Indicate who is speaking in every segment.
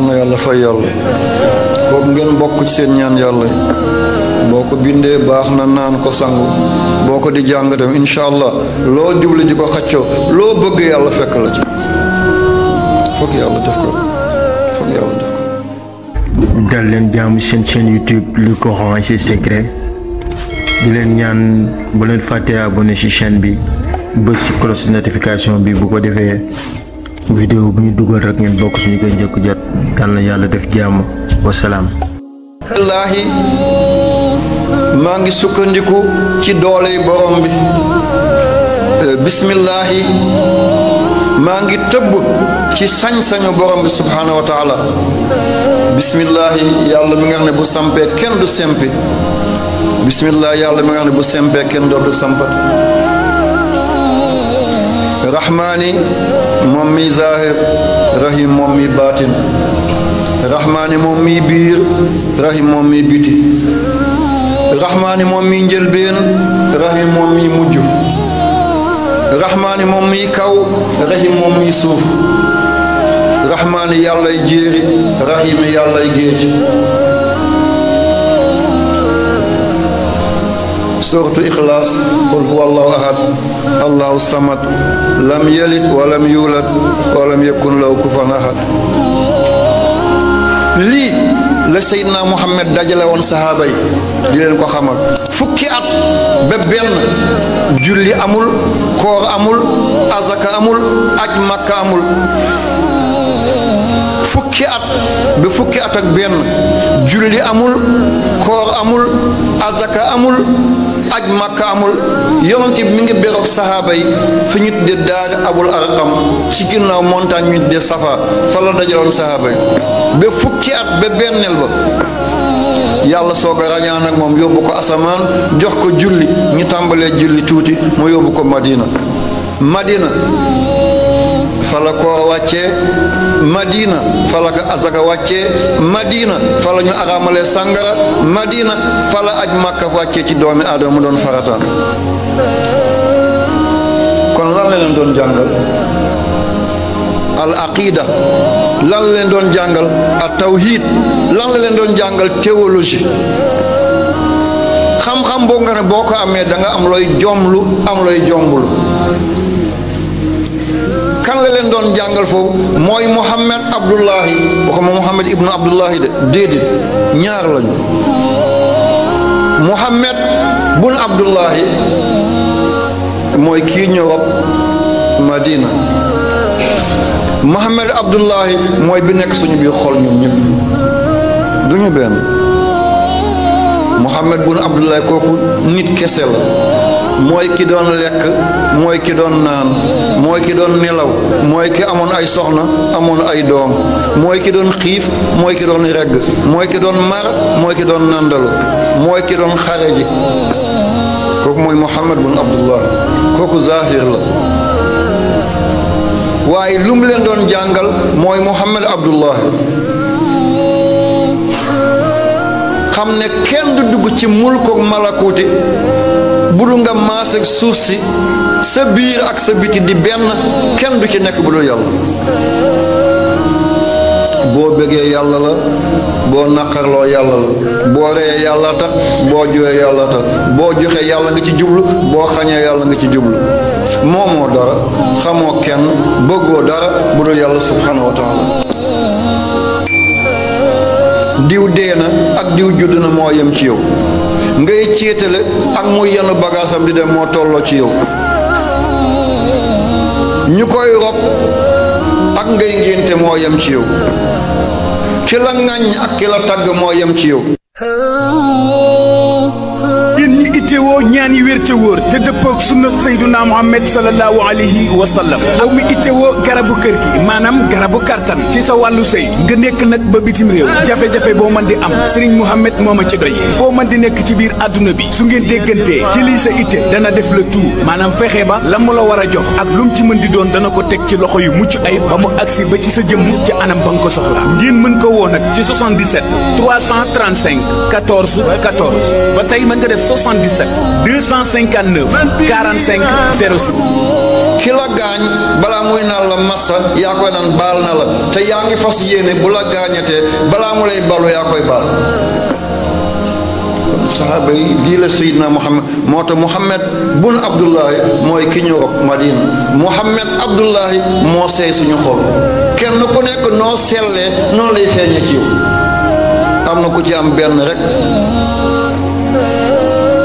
Speaker 1: na yàlla fay yàlla boobu ngeen bokk ci seen ñaan yàlla boo ko bindee baax na naan ko sangu boo ko di jàng tam incha allah loo jubli di ko xaccoo loo bëgg yàlla fekk la ci foog yàlla def ko foog yàlla def ko.
Speaker 2: dal leen jaamu seen chaîne YouTube le Coran et ses secrets di leen ñaan bu leen fàttee abonné ci chaîne bi bës ci cloche notification bi bu ko defee vidéo bu ñu dugal rek ngeen bokk suñu koy njëkk jot yal na yàlla def jàmm wasalaam.
Speaker 1: wallaahi maa ngi sukkandiku ci dooley borom bi bismillahi maa ngi tëbb ci sañ-sañu borom bi subhaanahu wa taala bismillahi yàlla mi nga xam ne bu sampee kenn du sempi bismillahi yàlla mi nga xam ne bu sempee kenn dootu sampat rahmaani moom mi zahir rahim moom mi baatin rahmaani moom mi biir rahim moom mi biti rahmaani moom mi njëlbeen rahim moom mi mujj rahmaani moom mi kaw rahim moom mi suuf rahmaani yàllay jéeri rahim yàllay géej suratu ixlaas qul huwa allahu ahad allahu samad lam yalid walam yulad walam yakun lahu kufuwan ahad lii la Seydina Muhammad dajale woon sahaaba yi di leen ko xamal fukki at ba benn julli amul koor amul azaka amul aj makka amul fukki at ba fukki at ak benn julli amul koor amul azaka amul aj makka amul yonent bi mi ngi beroog sahaaba yi fi ñu tuddee daari abul arqam ci ginnaaw montagne ñu tuddee safa fa la dajaloon sahaaba yi ba fukki at ba benneel ba yàlla soog a rañaan ak moom yóbbu ko asamaan jox ko julli ñu tàmbalee julli tuuti mu yóbbu ko madina fa la koor wàccee madina fa la ko azaka wàccee madina fa la ñu araamalee sàngara madina fa la aj màkka wàccee ci doomi aadama mu doon farataan kon lan la leen doon jàngal al aqida lan la leen doon jàngal at tawhid lan la leen doon jàngal théologie xam-xam boo nga ne boo ko amee da nga am looy jomlu am looy jombulu kan la leen doon jàngal foofu mooy Muhammad Abdullahi waxuma Muhammad ibnu Abdullahi de déedéet ñaar lañu Muhammad bun Abdullahi mooy kii ñu rob Madina Muhammad Abdullahi mooy bi nekk suñu biir xol ñun ñëpp duñu benn Muhammad bun Abdullahi kooku nit kese la mooy ki doon lekk mooy ki doon naan mooy ki doon nelaw mooy ki amoon ay soxna amoon ay doom mooy ki doon xiif mooy ki doon regg mooy ki doon mar mooy ki doon nandalu mooy ki doon xare ji kooku mooy Muhammad bun Abdullah kooku zahir la waaye lu mu leen doon jàngal mooy Muhammad Abdullah xam ne kenn du dugg ci mulk ak malakuuti bu dul nga maas ak suuf si sa biir ak sa biti di benn kenn du ci nekk bu dul yàlla boo bëggee yàlla la boo naqarloo yàlla la boo reyee yàlla tax boo jooyee yàlla tax boo joxee yàlla nga ci jublu boo xañee yàlla nga ci jublu moomoo dara xamoo kenn bëggoo dara bu dul yàlla subhanahu wa taala diw dee na ak diw judd na moo yem ci yow ngay céetale ak muy yenn bagaasam di dem moo tolloo ci yow ñu koy rob ak ngay ngénte moo yem ci yow ki la ŋàññ ak ki la tagg moo yem ci yow
Speaker 3: ittewoo ñaan yi wér te wóor te dëppoog sunna sayduna muhammad sallallahu alayhi wa sallam aw mi ittewoo garabu kër gi maanaam garabu kartan ci sa wàllu sëy nga nekk nag ba bitim réew jafe-jafe boo mën di am sëriñ muhammad moo ma ci doy foo mën di nekk ci biir àdduna bi su ngeen déggantee ci lii sa itte dana def le tout maanaam fexe ba la mu la war a jox ak lu mu ci mën di doon dana ko teg ci loxo yu mucc ay ba mu agsi ba ci sa jëmm ci anam ba nga ko soxla ngeen mën ko woo nag ci 77 335 14 14 ba tey mën nga def 77 259 45 06.
Speaker 1: ki la gaañ balaa muy naan la massa yaa koy naan baal na la te yaa ngi fas yéene bu la gaañatee balaa mu lay balu yaa koy baal. kon saxaaba yi lii la Seydina Muhammad moo tax Muhammad bun Abdullahi mooy ki ñu rob Madina Muhammad Abdullahi moo seey suñu xol kenn ku nekk noo sellee noonu lay feeñee ci yow. am na ku ci am benn rek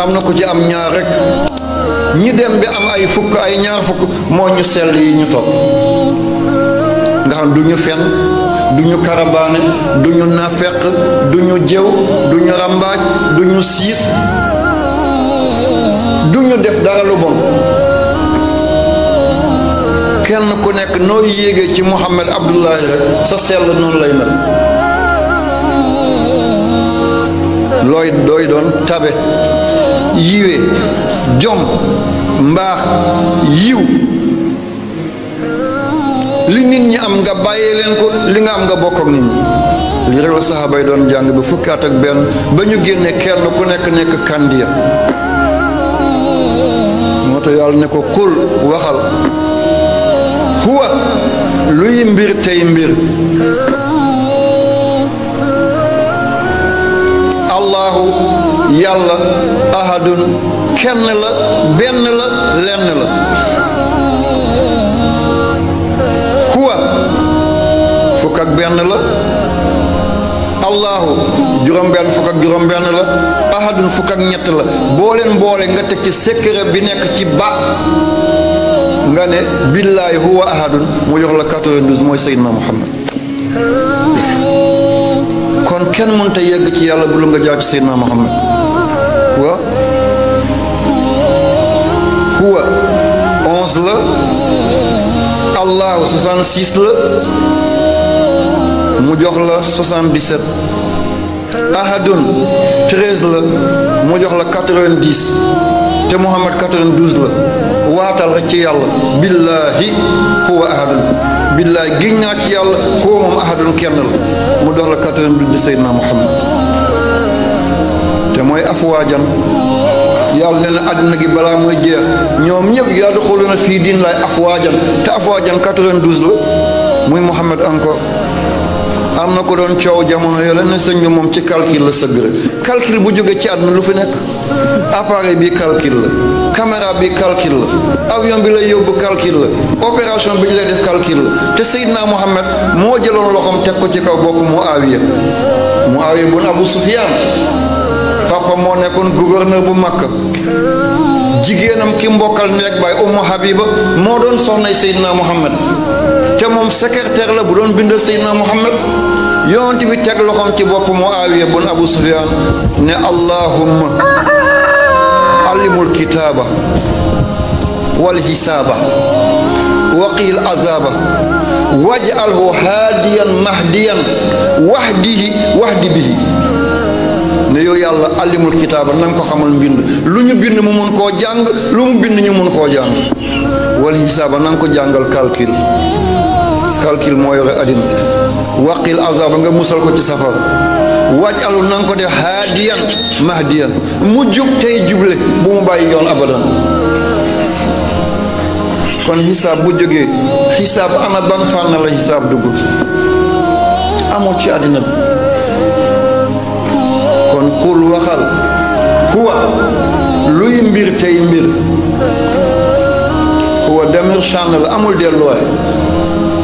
Speaker 1: am na ku ci am ñaar rek ñi dem bi am ay fukk ay ñaar fukk moo ñu sell yi ñu topp nga xam du ñu fen du ñu karabaane du ñu nafeq du ñu jëw du ñu rambaaj du ñu siis du ñu def dara lu bon kenn ku nekk noo yéegee ci Muhammad Abdullahi rek sa sell noonu lay mel looy dooy doon tabe yiwe jom mbaax yiw li nit ñi am nga bàyyee leen ko li nga am nga bokk ak nit ñi li rek la saxaaba yi doon jàng ba fukki at ak benn ba ñu génne kenn ku nekk kandiya moo tax yàlla ne ko kul waxal huwa luy mbir tey mbir allahu yàlla ahadun kenn la benn la lenn la huwa fukk ak benn la allahu juróom-benn fukk ak juróom-benn la ahadun fukk ak ñett la boo leen boole nga teg ci secret bi nekk ci ba nga ne billaahi huwa ahadun mu jox la 92 mooy Seydina Muhammad kon kenn mënta yegg ci yàlla bu lu nga jaar ci Seydina Muhammad wa huwa 11 la allahu 66 la mu jox la 77 ahadun 13 la mu jox la 90 te Muhammad 92 la waatal rek ci yàlla billaahi huwa ahadun billaahi giñ naa ci yàlla huwa moom ahadun kenn la mu dox la 92 di Seydina Muhammad te mooy afwaajan yàlla nee na àddina gi balaa muy jeex ñoom ñëpp yadxuluuna fii diin laay afwaajan te afwaajan 92 la muy Muhammad encore am na ko doon coow jamono yooyu ne sëñ bi moom ci calcul la sëgg rek calcul bu jógee ci àdduna lu fi nekk appareil bi calcul la caméra bi calcul la avion bi lay yóbbu calcul la opération bi ñu lay def calcul la te Seydina Muhammad moo jëloon loxoom teg ko ci kaw bopp Muawiya bun Abu Sufyaan papa moo nekkoon gouverneur bu Makka jigéenam ki mbokkal nekk baay Ummu Habiba moo doon soxnay Seydina Muhammad te moom secrétaire la bu doon bindal Seydina Muhammad yonent bi teg loxoom ci bopp Muawiya bun Abu Sufyaan ne allahumma allimul kitaaba wal hisaaba waqil azaba waj'alhu haadiyan mahdiyan wahdi bihi ne yow yàlla allimul kitaaba na nga ko xamal mbind lu ñu bind mu mun koo jàng lu mu bind ñu mun koo jàng wal hisaaba na nga ko jàngal calcul moo yore àddina waqil azaba nga musal ko ci safara waj'alhu na nga ko def haadiyan mahdiyan mu jub tey juble bu mu bàyyi yoon abadan kon xisaab bu jógee xisaab ana ban fànn la xisaab dugg amul ci àddina bi kon kul waxal huwa luy mbir tey mbir huwa demir sànn la amul delluwaay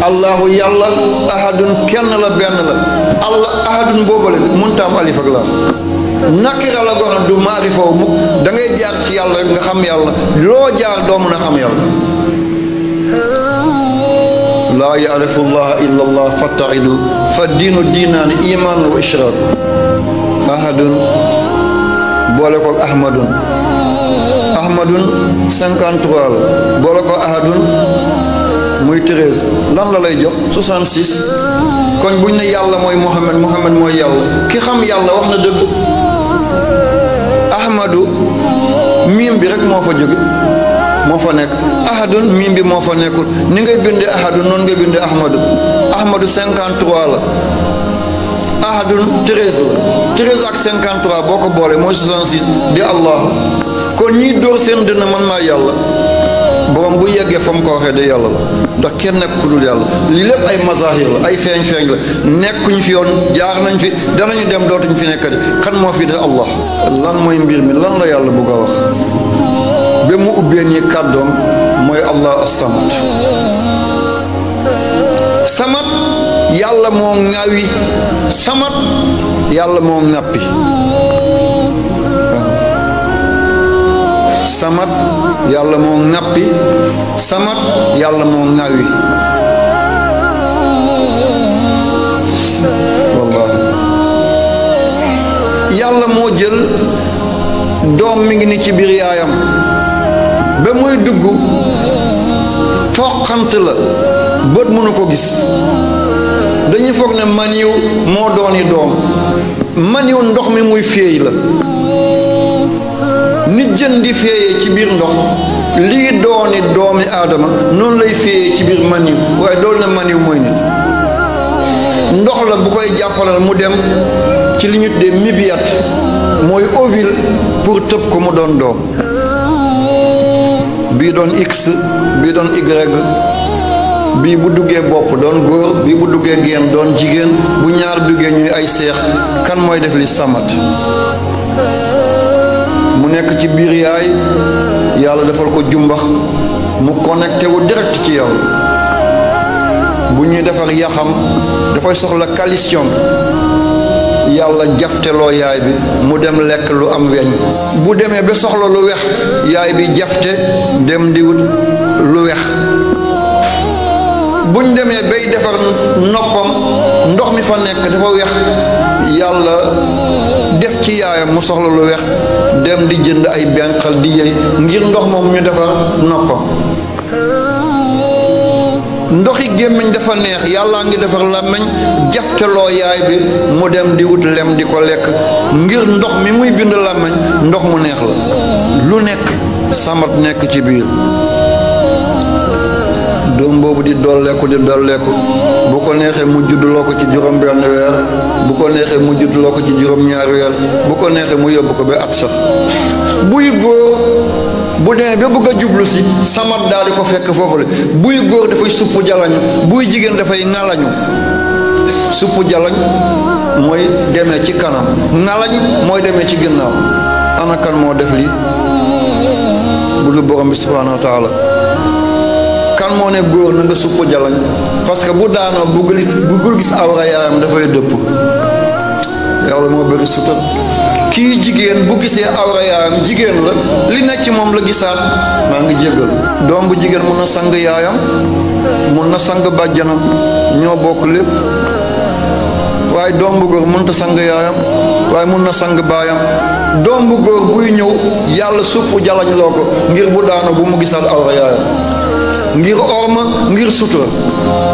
Speaker 1: allahu yàlla ahadun kenn la benn la allah ahadun boobale munta am alif ak laam nakira la goo xam du maarifa wu mukk da ngay jaar ci yàlla rek nga xam yàlla loo jaar doo mën a xam yàlla laa yaarifu llaha illa allah fattaxidu fa diinu diinaani iman wa ishraak ahadun boole ko ahmadun 53 la boole ko ahadun muy 13 lan la lay jox 66 kon buñ ne yàlla mooy Muhammad mooy yàlla ki xam yàlla wax na dëgg ahmadu miim bi rek moo fa jóge moo fa nekk ahadun miim bi moo fa nekkul ni ngay bindee ahadun noonu ngay bindee ahmadu 53 la ahadun 13 la 13 ak 53 boo ko boole mooy 66 di allah kon ñii dóor seen dënn man maa yàlla borom bu yeggee fa mu ko waxee de yàlla la ndax kenn nekk ku dul yàlla lii lépp ay mazahir la ay feeñ-feeñ la nekkuñ fi yoon jaar nañ fi danañu dem dootuñ fi nekkati kan moo fi de allah lan mooy mbir mi lan la yàlla bëgg a wax ba mu ubbee nii kàddoom mooy allah as-samad samad yàlla moo ŋawi samad yàlla moo ŋàppi samad yàlla moo ŋàppi samad yàlla moo ŋawi wallahi yàlla moo jël doom mi ngi ni ci biir yaayam ba muy dugg toqant la bët mënu ko gis dañuy foog ne maniw moo dooni doom maniw ndox mi muy féey la nit jën di féeyee ci biir ndox lii dooni doomi aadama noonu lay féeyee ci biir maniw waaye dool na maniw mooy nit ndox la bu koy jàppalal mu dem ci li ñu tuddee mibiyat mooy ovule pour tëb ko mu doon doom bii doon x bii doon y bii bu duggee bopp doon góor bii bu duggee geen doon jigéen bu ñaar duggee ñuy ay seex kan mooy def li samat mu nekk ci biir yaay yàlla defal ko jumbax mu connecté wu direct ci yow bu ñuy defar yaxam dafay soxla calcium yàlla jafteloo yaay bi mu dem lekk lu am weñ bu demee ba soxla lu wex yaay bi jafte dem di wut lu wex buñ demee bay defar noppam ndox mi fa nekk dafa wex yàlla def ci yaayam mu soxla lu wex dem di jënd ay benqal di yëy ngir ndox moom ñu defar noppam ndoxi gémmiñ dafa neex yàllaa ngi defar làmmiñ jafteloo yaay bi mu dem di wut lem di ko lekk ngir ndox mi muy bind làmmiñ ndox mu neex la lu nekk samat nekk ci biir doom boobu di dolleeku bu ko neexee mu juddloo ko ci juróom benn weer bu ko neexee mu juddloo ko ci juróom ñaari weer bu ko neexee mu yóbbu ko ba at sax buy góor bu demee ba bëgg a jublu si samat daal di ko fekk foofu la buy góor dafay supp jalañu buy jigéen dafay ŋalañu supp jalañ mooy demee ci kanam ŋalañ mooy demee ci ginnaaw ana kan moo def li bu dul borom bi subhanahu wa taala kan moo ne góor na nga supp jalañ parce que bu daanoo buggul gis awra yaayam dafay dëpp yàlla moo bëri sutur kii jigéen bu gisee awra yaayam jigéen la li nekk ci moom la gisaat maa ngi jéggal doom bu jigéen mun na sang yaayam mun na sang bàjjanam ñoo bokk lépp waaye doom bu góor mënta sang yaayam waaye mun na sang baayam doom bu góor buy ñëw yàlla supp jalañ loo ko ngir bu daano bu mu gisaat awra yaayam ngir orma ngir sutura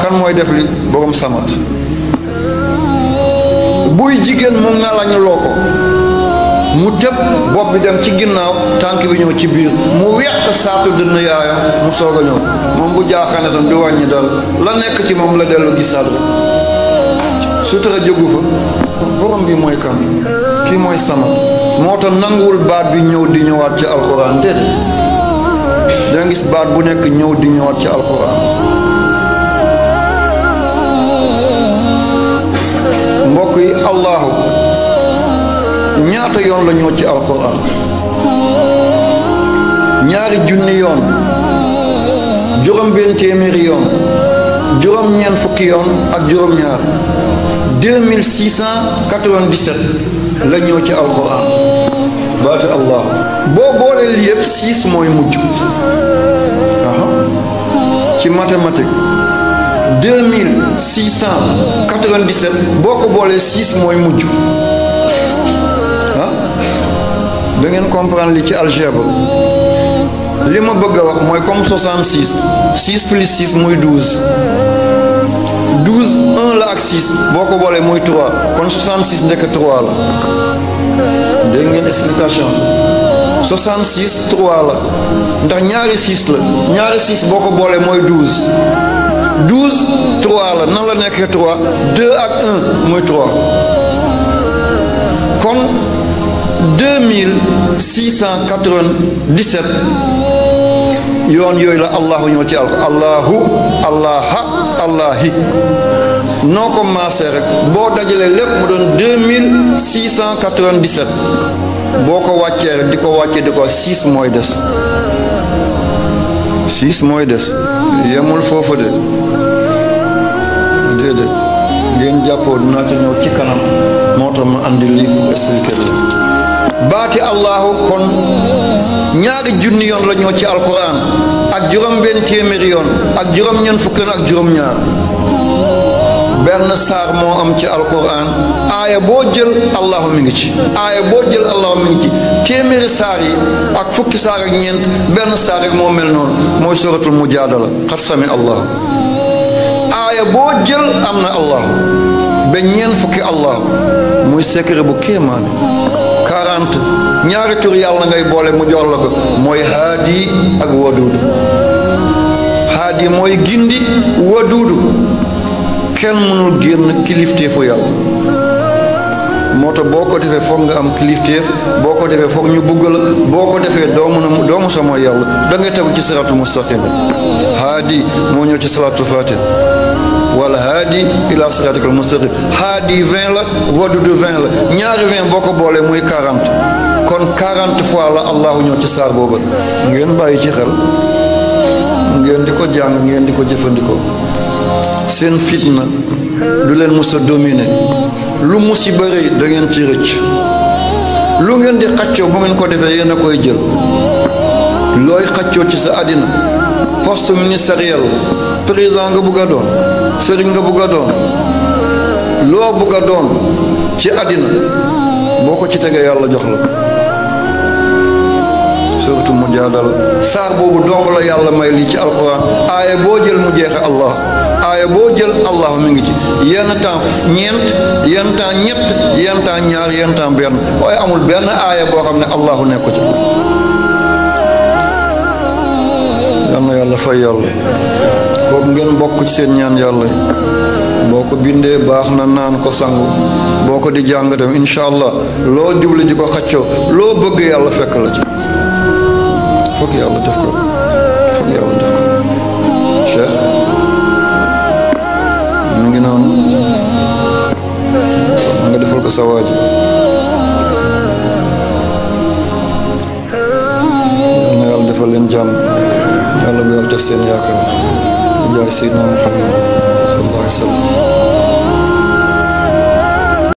Speaker 1: kan mooy def li borom samat buy jigéen mu ngalañ loo ko mu tëb bopp bi dem ci ginnaaw tànk bi ñëw ci biir mu weq saatu dënn yaayam mu soog a ñëw moom bu jaaxane tam di wàññi dara la nekk ci moom la dellu gisaat rek sutura jógu fa borom bi mooy kan kii mooy sama moo tax nanguwul baat bi ñëw di ñëwaat ci alquran déedéet danga gis baat bu nekk ñëw di ñëwaat ci alquran mbokk yi allahu ñaata yoon la ñëw ci alquran ñaari junni yoon juróom benn téeméeri yoon juróom ñeent fukki yoon ak juróom ñaar 2697 la ñëw ci alquran baati allah boo boolee lii yëpp 6 mooy mujj ci mathématique 2697 boo ko boolee 6 mooy mujj da ngeen comprendre li ci algèbre li ma bëgg a wax mooy comme 66 6 plus 6 muy 12 12 1 la ak 6 boo ko boolee muy 3 kon 66 ndekk 3 la dégg ngeen explication 66 3 la ndax ñaari 6 la ñaari 6 boo ko boolee mooy 12 12 3 la nan la nekkee 3 2 ak 1 muy 3 kon 2697 yoon yooyu la allahu ñoo ci allahu allaha allahi noo ko maasee rek boo dajalee lépp mu doon 2697 boo ko wàccee rek di ko wàccee di ko 6 mooy des 6 mooy des yemul foofu de déedéet ngeen jàppoo dinaa ci ñëw ci kanam moo tax ma andi lii pour expliquer la baati allahu kon ñaari junni yoon la ñoo ci alquran ak juróom-benn téeméeri yoon ak juróom-ñeent fukk ak juróom-ñaar benn saar moo am ci alquran aaya boo jël allahu mi ngi ci aaya boo jël allahu mi ngi ci téeméeri saar yi ak fukki saar ak ñeent benn saar rek moo mel noonu mooy suratul mujaadala xat sami allahu aaya boo jël am na allahu ba ñeent fukki allahu muy secret bu kéemaane 40 ñaari tur yàlla ngay boole mu jox la ko mooy haadi ak waduudu haadi mooy gindi waduudu kenn mënul génn kilifteefu yàlla moo tax boo ko defee foog nga am kilifteef boo ko defee foog ñu bugg la boo ko defee doo mu sama yàlla da ngay tegu ci siraatul mustaqim haadi moo ñëw ci salaatul fatih wala haadi ila siraatikal mustaqim haadi 20 la wadudu 20 la ñaari 20 boo ko boolee muy 40 kon 40 fois la allahu ñëw ci saar boobu ngeen bàyyi ci xel ngeen di ko jàng ngeen di ko jëfandikoo seen fitna du leen mus a dominer lu musiba rëy da ngeen ci rëcc lu ngeen di xaccoo bu ngeen ko defee yéen a koy jël looy xaccoo ci sa àddina poste ministériel président nga bugg a doon sëriñ nga bugg a doon loo bugg a doon ci àddina boo ko ci tegee yàlla jox la surtout mujaadala saar boobu dong la yàlla may lii ci alquran aaya boo jël mu jeexe allah aaya boo jël allah mi ngi ci yenn temps ñeent yenn temps ñett yenn temps ñaar yenn temps benn waaye amul benn aaya boo xam ne allahu nekku ci yal na yàlla fay yàlla boobu ngeen bokk ci seen ñaan yàlla yi boo ko bindee baax na naan ko sangu boo ko di jàng tam incha allah loo jubli di ko xaccoo loo bëgg yàlla fekk la ci foog yàlla def ko cheikh mu ngi noonu nga defal ko sa waaji yal na yàlla defal leen jàmm yàlla bu yàlla def seen yaakaar jaay Seydina Muhammad sallallahu alayhi wa sallam